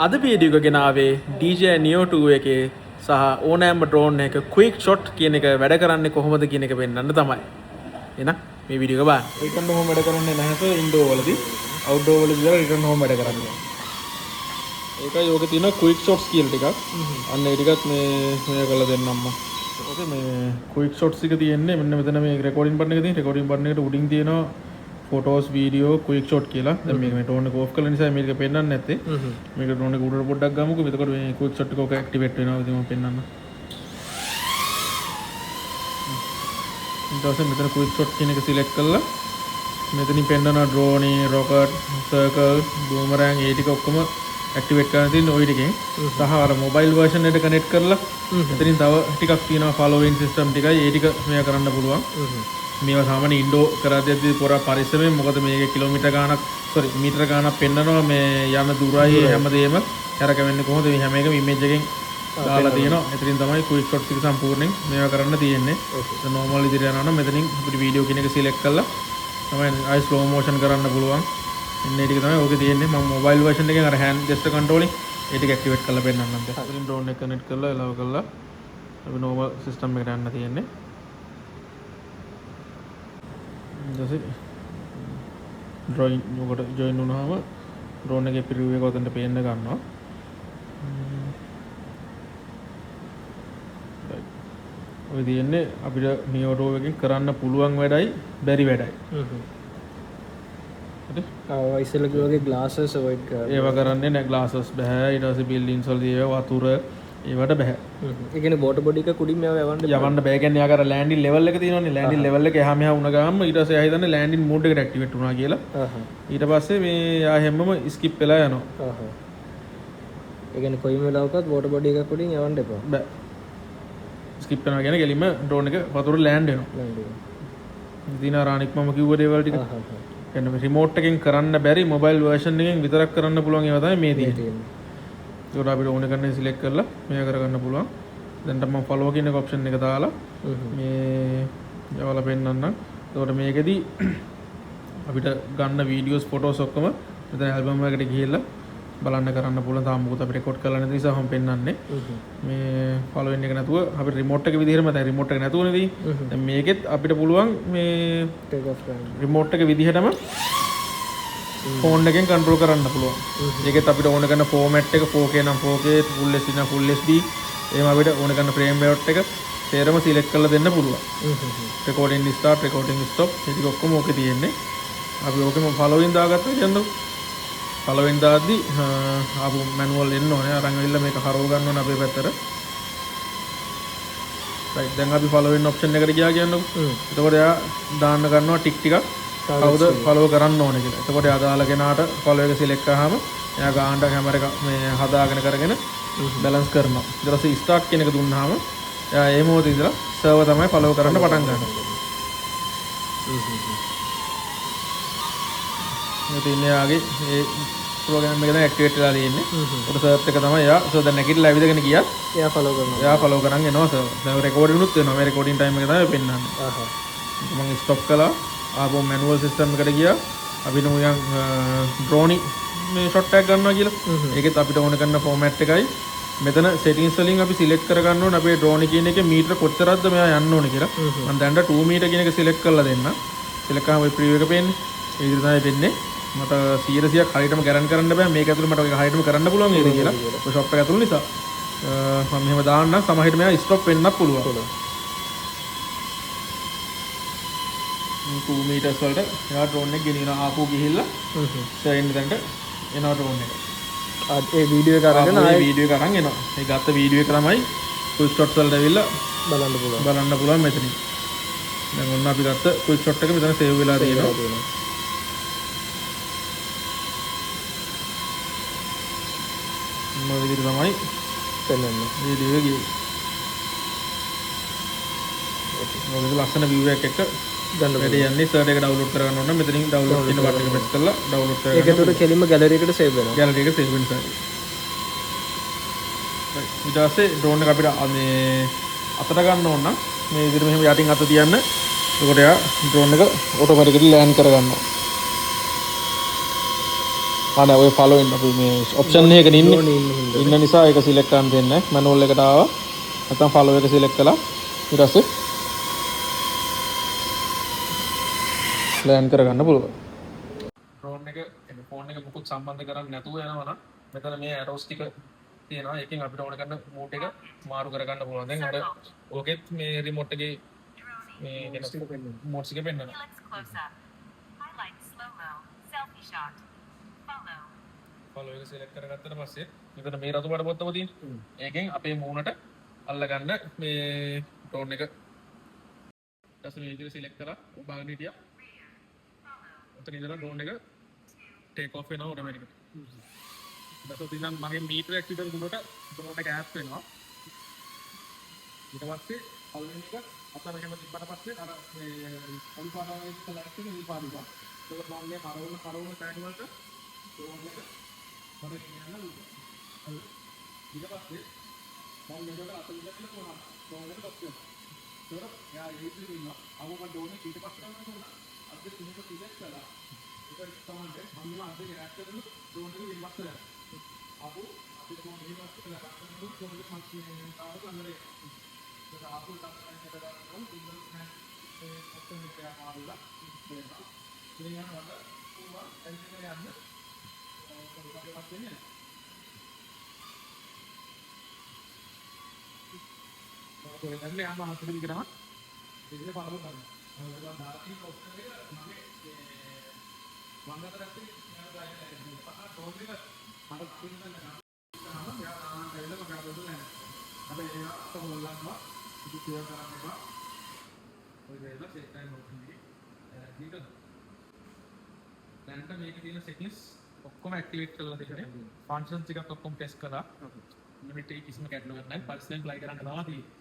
අද වීඩියෝ එක ගෙනාවේ DJI Neo 2 එකේ සහ ඕනෑම ඩ්‍රෝන් එකක ක්වික් ෂොට් කියන එක වැඩ කරන්නේ කොහොමද කියන එක පෙන්වන්න තමයි. එහෙනම් මේ වීඩියෝ එක බලන්න. රිටර්න් හෝම් වැඩ කරන්නේ නැහැ සර්, ඉන්ඩෝර් වලදී. අවුට්ඩෝර් වලදී විතර රිටර්න් හෝම් වැඩ කරන්නේ. ඒකයි ඕකේ තියෙන ක්වික් ෂොට්ස් කියලා ටිකක්. අන්න ඒ ටිකත් මේ මේ කරලා දෙන්නම් මම. ඕකේ මේ ක්වික් ෂොට්ස් එක තියෙන්නේ මෙන්න මෙතන මේ රෙකෝඩින් බටන් එක තියෙන. රෙකෝඩින් බටන් එකට උඩින් තියෙනවා ෆොටෝස්, වීඩියෝ, ක්වික් ෂොට් කියලා. දැන් මේක මේ ඩ්‍රෝන් එක ඕෆ් කරලා නිසා මේක පෙන්වන්නේ නැත්තේ. මේක ඩ්‍රෝන් එක උඩට පොඩ්ඩක් ගමුකෝ. එතකොට මේ ක්වික් ෂොට් එක ඔක ඇක්ටිවේට් වෙනවා. ඉතින් මම පෙන්වන්නම්. ඊට පස්සේ මෙතන ක්වික් ෂොට් කියන එක සිලෙක්ට් කරලා මෙතනින් පෙන්වන ඩ්‍රෝනි, රොකට්, සර්කල්, බූමරෑන් ඒ ටික ඔක්කොම ඇක්ටිවේට් කරන්න තියෙන ඔය ටිකෙන්. සහ අර මොබයිල් වර්ෂන් එකට කනෙක්ට් කරලා මෙතනින් තව ටිකක් තියෙනවා ෆලෝවින් සිස්ටම් ටිකයි ඒ ටික මේවා කරන්න පුළුවන්. මේවා සාමාන්‍ය ඉන්ඩෝ කරද්දී පොර පරිස්සමෙන්, මොකද මේකේ කිලෝමීටර් ගාණක්, සෝරි මීටර ගාණක් පෙන්නනවා මේ යන දුරයි හැමදේම කැරකෙන්නේ කොහොමද මේ හැම එකම ඉමේජ් එකෙන් දාලා තියෙනවා. එතනින් තමයි ක්වික් ෂොට්ස් එක සම්පූර්ණයෙන් මේවා කරන්න තියෙන්නේ. නෝමල් විදිහට යනවා නම් මෙතනින් අපිට වීඩියෝ කියන එක සිලෙක්ට් කරලා තමයි ආයි ස්ලෝ මෝෂන් කරන්න පුළුවන්. එන්න ඒ ටික තමයි ඕකේ තියෙන්නේ. මම මොබයිල් වර්ෂන් එකෙන් අර හෑන්ඩ් ජෙස්චර් කන්ට්‍රෝලින් ඒ ටික ඇක්ටිවේට් කරලා පෙන්නන්නම් දැන්. එතනින් ඩ්‍රෝන් එක කනෙක්ට් කරලා එලව් කරලා අපි නෝමල් සිස්ටම් එකට යන්න තියෙන්නේ. ඊට පස්සේ ඩ්‍රෝයින් ඔකට ජොයින් වුණාම ඩ්‍රෝන් එකේ ප්‍රිවිව් එක ඔතනට පේන්න ගන්නවා. ඔය තියෙන්නේ අපිට Neo 2 එකෙන් කරන්න පුළුවන් වැඩයි බැරි වැඩයි. හරි? ඔව්, ඉස්සෙල්ලා කිව්වා වගේ ග්ලාසස් අවොයිඩ් කරන්න. ඒවා කරන්නේ නෑ, ග්ලාසස් බෑ. ඊට පස්සේ බිල්ඩින්ග්ස් වලදී ඒවා වතුර ඒවට බෑ. ඒ කියන්නේ වෝටර් බොඩි එක කුඩින් මේවා යවන්න බෑ. යවන්න බෑ. කියන්නේ යාගර ලෑන්ඩින් ලෙවල් එක තියෙනවනේ. ලෑන්ඩින් ලෙවල් එක එහා මෙහා වුණ ගාම ඊට පස්සේ එයා හිතන්නේ ලෑන්ඩින් මෝඩ් එකට ඇක්ටිවේට් වුණා කියලා. ඊට පස්සේ මේ යා හැමම ස්කිප් වෙලා යනවා. ඒ කියන්නේ කොයිම වෙලාවකවත් වෝටර් බොඩි එකක් උඩින් යවන්න එපා. බෑ. ස්කිප් වෙනවා කියන්නේ කෙලින්ම ඩ්‍රෝන් එක වතුර ලෑන්ඩ් වෙනවා. ලෑන්ඩ් වෙනවා. ඉතින් අර අනික් මම කිව්ව දේවල් ටික. කියන්නේ රිමෝට් එකෙන් කරන්න බැරි මොබයිල් වර්ෂන් එකෙන් විතරක් කරන්න පුළුවන් ඒවා තමයි මේ තියෙන්නේ. ඒකට අපිට ඕන කරන සිලෙක්ට් කරලා මේක කරගන්න පුළුවන්. දැන් මම ෆලෝ කියන එක ඔප්ෂන් එක දාලා මේ යවලා පෙන්නන්නම්. එතකොට මේකෙදි අපිට ගන්න වීඩියෝස් ෆොටෝස් ඔක්කොම මෙතන ඇල්බම් එකට ගිහිල්ලා බලන්න කරන්න පුළුවන්. තාම මොකද අපි රෙකෝඩ් කරලා නැති නිසා මම පෙන්නන්නේ. මේ ෆලෝ වෙන එක නැතුව අපිට රිමෝට් එක විදිහටම, දැන් රිමෝට් එක නැතුවනේ තියෙන්නේ. දැන් මේකෙත් අපිට පුළුවන් මේ ටේක් ඔෆ් කරන්න. රිමෝට් එක විදිහටම ෆෝන් එකෙන් කන්ට්‍රෝල් කරන්න පුළුවන්. ඒකෙත් අපිට ඕන කරන ෆෝමැට් එක 4K නම් 4K, Full HD නම් Full HD, එහෙම අපිට ඕන කරන ෆ්‍රේම් රේට් එක සේරම සිලෙක්ට් කරලා දෙන්න පුළුවන්. රෙකෝඩින් ස්ටාර්ට්, රෙකෝඩින් ස්ටොප්, ඒ ටික ඔක්කොම ඕකේ තියෙන්නේ. අපි ඕකෙම ෆලෝවින් දාගත්තා කියන්නකො. ෆලෝවින් දාද්දි ආපු මැනුවල් එන්න ඕනේ. අරන් ඇවිල්ලා මේක හරව ගන්න ඕනේ අපේ පැත්තට. රයිට්, දැන් අපි ෆලෝවින් ඔප්ෂන් එකට ගියා කියන්නකො. එතකොට එයා දාන්න ගන්නවා ටික් ටිකක් කවුද ෆලෝ කරන්න ඕනේ කියලා. එතකොට එයා දාලා කෙනාට ෆලෝ එක සිලෙක්ට් කරාම එයා ගානට කැමරා එක මේ හදාගෙන කරගෙන බැලන්ස් කරනවා. ඊට පස්සේ ස්ටාර්ට් කියන එක දුන්නාම එයා ඒ මොහොතේ ඉඳලා සර්වර් තමයි ෆලෝ කරන්න පටන් ගන්නවා. මේ තියෙන්නේ එයාගේ ඒ ප්‍රෝග්‍රෑම් එක දැන් ඇක්ටිවේට් වෙලා තියෙන්නේ. උඩ සර්ච් එක තමයි එයා සර් දැන් නැගිටලා ඇවිදගෙන ගියත් එයා ෆලෝ කරනවා. එයා ෆලෝ කරන් එනවා සර්. දැන් රෙකෝඩින් උනුත් වෙනවා. මේ රෙකෝඩින් ටයිම් එක තමයි පෙන්වන්නේ. මම ස්ටොප් කළා. ආපහු මැනුවල් සිස්ටම් එකට ගියා. අපි නෝ යන් ඩ්‍රෝනි මේ ෂොට් එකක් ගන්නවා කියලා. ඒකෙත් අපිට ඕන කරන ෆෝමැට් එකයි මෙතන සෙටින්ග්ස් වලින් අපි සිලෙක්ට් කරගන්න ඕන අපේ ඩ්‍රෝනි කියන එකේ මීටර කොච්චරක්ද මෙයා යන්න ඕනේ කියලා. මම දැන් 2 මීටර කියන එක සිලෙක්ට් කරලා දෙන්න. සිලෙක්ට් කරාම ඔය ප්‍රිවිව් එක පේන්නේ. ඒ විදිහට තමයි වෙන්නේ. මට 100%ක් හරියටම ගැරන්ටි කරන්න බෑ. මේක ඇතුළේ මට ඔය හරියටම කරන්න පුළුවන් වේද කියලා. ඔය ෂොප් එක ඇතුළේ නිසා. මම මෙහෙම දාන්නම්. සමහර විට මෙයා ස්ටොප් වෙන්නත් පුළුවන්. 2 මීටර්ස් වලට එයා ඩ්‍රෝන් එක ගෙනියනවා. ආපහු ගිහිල්ලා සර් එන්න තැනට එනවා ඩ්‍රෝන් එක. ඒ වීඩියෝ එක අරගෙන ආපහු ඒ වීඩියෝ එක අරන් එනවා. ඒ ගත්ත වීඩියෝ එක තමයි ක්වික් ෂොට්ස් වලට ඇවිල්ලා බලන්න පුළුවන්. බලන්න පුළුවන් මෙතනින්. දැන් ඔන්න අපි ගත්ත ක්වික් ෂොට් එක මෙතන සේව් වෙලා තියෙනවා. මොන විදිහට තමයි පෙන්වන්නේ. වීඩියෝ එක ගියේ. ඔය ලස්සන view එකක් එක්ක ගන්න වැඩ යන්නේ. සර්වර් එක ඩවුන්ලෝඩ් කරගන්න ඕන නම් මෙතනින් ඩවුන්ලෝඩ් කියන බටන් එක ප්‍රෙස් කරලා ඩවුන්ලෝඩ් කරගන්න. ඒක ඇතුළට කෙලින්ම ගැලරි එකට සේව් වෙනවා. ගැලරි එකට සේව් වෙන සර්. රයිට්, ඊට පස්සේ ඩ්‍රෝන් එක අපිට මේ අතට ගන්න ඕන නම් මේ විදිහට මෙහෙම යටින් අත තියන්න. එතකොට එයා ඩ්‍රෝන් එක ඔටෝමැටිකලි ලෑන්ඩ් කරගන්නවා. ආ නෑ, ඔය ෆලෝ ඉන්න අපි මේ ඔප්ෂන් එකක ඉන්නේ. ඩ්‍රෝන් ඉන්න හින්දා. ඉන්න නිසා ඒක සිලෙක්ට් කරන්න දෙන්නේ නැහැ. මැනුවල් එකට ආවා. නැත්නම් ෆලෝ එක සිලෙක්ට් කළා. ඊට පස්සේ ලෑන්ඩ් කරගන්න පුළුවන්. ඩ්‍රෝන් එක ෆෝන් එක මුකුත් සම්බන්ධ කරන්නේ නැතුව යනවා නම් මෙතන මේ ඇරෝස් ටික තියෙනවා. ඒකෙන් අපිට ඕන කරන මෝඩ් එක මාරු කරගන්න පුළුවන්. දැන් අර ඕකෙත් මේ රිමෝට් එකේ මේ මෝඩ්ස් ටික පෙන්නනවා. Helix close up. Highlight slow mo. Selfie shot. Follow. Follow එක සිලෙක්ට් කරගත්තට පස්සේ මෙතන මේ රතු පාට පොත්තම තියෙන්නේ. ඒකෙන් අපේ මූණට අල්ලගන්න මේ ඩ්‍රෝන් එක. ඊට පස්සේ මේ විදිහට සිලෙක්ට් කරලා බලන්න හිටියා. ඔතන ඉඳලා ඩ්‍රෝන් එක ටේක් ඔෆ් වෙනවා ඔටෝමැටිකලි. ඊට පස්සේ ඉතින් මගේ මීටරයක් විතර දුරට ඩ්‍රෝන් එක ඈත් වෙනවා. ඊට පස්සේ පළවෙනි එක අත මෙහෙම තිබ්බට පස්සේ අර මේ අලු පාට වගේ ලයිට් එක නිල් පාට වෙනවා. ඒක ඩ්‍රෝන් එක කරවන කරවන තැන් වලට ඩ්‍රෝන් එක මට කියන්න හරි. ඊට පස්සේ මම මේකට අත ඉඳලා කොහොමද ඩ්‍රෝන් එක ටොප් වෙනවා. ඒකට එයා ඒ විදිහට ඉන්නවා. අව මම ඩ්‍රෝන් එක ඊට පස්සේ කරනවා. අද තුනක සිලෙක්ට් කළා. ඒක තමයි මම අද රියැක්ට් කරන ඩ්‍රෝන් එක ඉන්වස් කරා. අපු අපි ඩ්‍රෝන් එක ඉන්වස් කරලා ගන්න ඩ්‍රෝන් එක මං කියන්නේ තාම ළඟට ඒක ආපහු තමයි එකට දාන්න සිංගල් හෑන්ඩ් ඒ ඔප්ෂන් එක ආවලා දෙනවා. ඉතින් යනකොට පුළුවන් ඇවිල්ලා යන්න. ඒක වෙන්නේ නැහැ. ඔය දැන් යාම හතර විතරම ඉතින් බලමු ගන්න. මම දාලා තියෙන ඔප්ෂන් එක මගේ මම අතර ඇත්තේ යාම දාගෙන පහ ඩ්‍රෝන් එක මට පින්න නෑ. තාම යා ආන් ඇවිල්ලා මම කරලා නෑ. හැබැයි ඒවා ඔක්කොම ගන්නවා. ඉතින් කියලා කරන්න එපා. ඔය වෙලාව සෙට් ටයිම් ඔප්ෂන් එකේ දීලා දැනට මේකේ තියෙන සෙටින්ග්ස් ඔක්කොම ඇක්ටිවේට් කරලා තියෙන්නේ. ෆන්ක්ෂන්ස් ටිකක් ඔක්කොම ටෙස්ට් කරා. යුනිට් එකේ කිසිම ගැටලුවක් නැහැ. පරිස්සමෙන් ෆ්ලයි කරන්න තමයි තියෙන්නේ.